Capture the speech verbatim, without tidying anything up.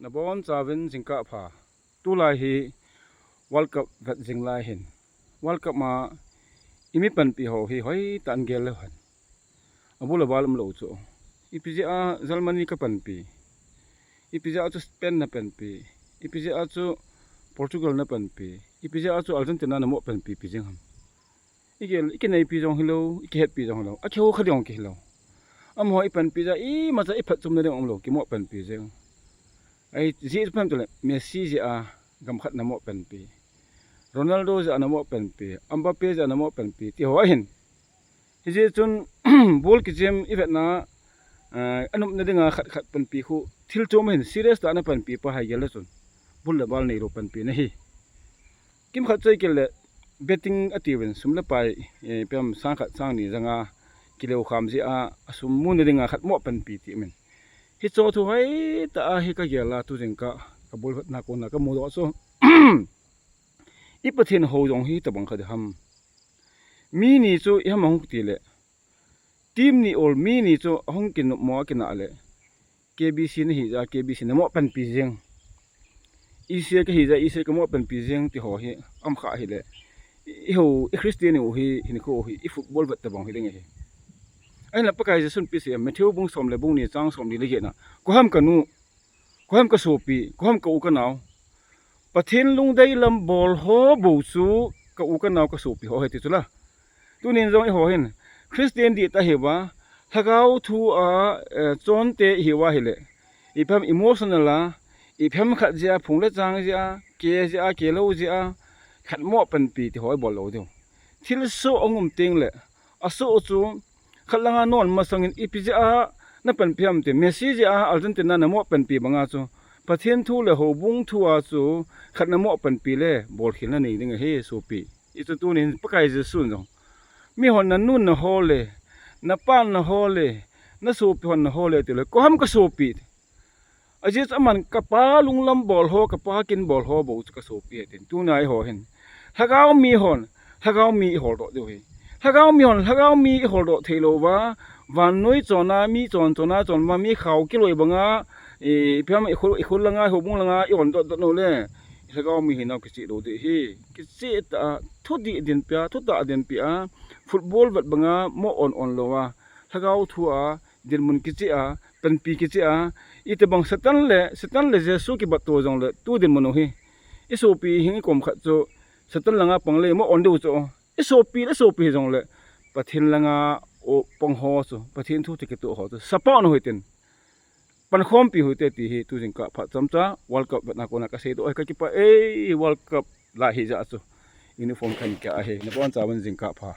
Nabon chauvin jingkah pha. Tulai hi World Cup vet jing lai hin, World Cup ma imi panpi ho hi hoitah in gel leu hen. Abul abal umlou chu. Ipi jeh a Germany ka panpi, ipi jeh a chu Spain na panpi, ipi jeh a chu Portugal na panpi, ipi jeh a chu Argentina na mo panpi pi jing ham. Iki, ikineipi jong hilou, ikihetpi jong hilou, akihou kha ding kihilou. Amaho ipanpi jeh a imacha iphatchomna ding umlou, kimo panpi jing. Ahi jeh chu phem tule, Messi jeh a gam khat na mo panpi, Ronaldo jeh a na mo panpi, Mbappe jeh a na mo panpi, ti ho ahin. Hijeh chun ball kijem ivetna, eh, anopna dinga khat khat panpi khu thil chom ahin, serious tah a na panpi pa hai gel le chun bul le bal neilou panpi na hi. Kimkhat choi kile betting atiuvin sum le pai, eh, pem sang khat sang ni janga kileu kham jeh a, asum muna dinga khat mo panpi ti min. Hicho thu hoitah a hi ka gel a tu jingkah ka ball vetna kona ka mudoh chu. I Pathen hou jong hi tobang khat ham. Mi ni chu iham ahung tile, team ni ol mi ni chu ahung kinopmo a kinah le, K B C na hi jeh a K B C na mo panpi jing, E C A ka hi jeh a E C A ka mo panpi jing ti ho hi am kha hile, i ho, i Christian u hi, hinkho hi, i football vet tobang hi ding ahi. Ahinla Pakai Jesun ipi asei em, Matthew bung som le bung ni chang som ni le get na, koi ham ka nu, koi ham ka sopi, koi ham ka u ka nao, Pathen lungdei lam bol ho bou chu ka u ka nao ka sopi ho ahi ti chu la. Tunin jong eiho hin Christian dihtah ihiuva, lhagao thu a, eh, chonte ihiuva hile, iphem emotional a, iphem khat jeh a, phung le chang jeh a, ke jeh a, kelou jeh a, khat mo panpi ti ho ibol lou diu. Thilsoh ahung um teng le, asoh chu khat langa non masangin ipi jeh a na panpi ham ti, Messi jeh a Argentina na mo panpi banga chu Pathen thu le houbung thu a chu khat na mo panpi le bolkhel na nei ding ahi sopi. Hichu tunin Pakai Jesun jong, mihon na nun na ho le, na pan na ho le, na sopi hon na ho le tile, koi ham ka sopi. Ajeh chu aman ka pa lunglam bol ho, ka pa kin bol ho bou chu ka sopi ahi tin. Tuna eiho hin lhagao mi hon lhagao mi ihol doh diu ahi. Lhagao mi hon lhagao mi ihol doh thei louva, vannoi chon a mi chon chon a chon uva mi khao kiloi banga, i, iphem ikhol, ikhol langa, houbung langa i-on doh doh nau le, lhagao mi hinau kicheh lou ding ahi. Kicheh tah a, thudih dinpi a, thutah dinpi a, football vet banga mo on on louva, lhagao thu a dinmun kicheh a, panpi kicheh a, itobang Satan le, Satan le Jesu kibat to jongle tu dinmun u hi, i sopi hing i kom khat chu Satan langa pang le mo on diu chu, i sopi le sopi hijongle Pathen langa o pang ho chu, Pathen thu toh kitoh ho chu support u hitin, pankhompi u hite ti hi tu jingkah phat chomcha World Cup vetna kona ka seidoh ahi. Ka kipah e, World Cup lai hi jeh a chu uniform kahin keh ahi. Nabon chauvin jingkah pha.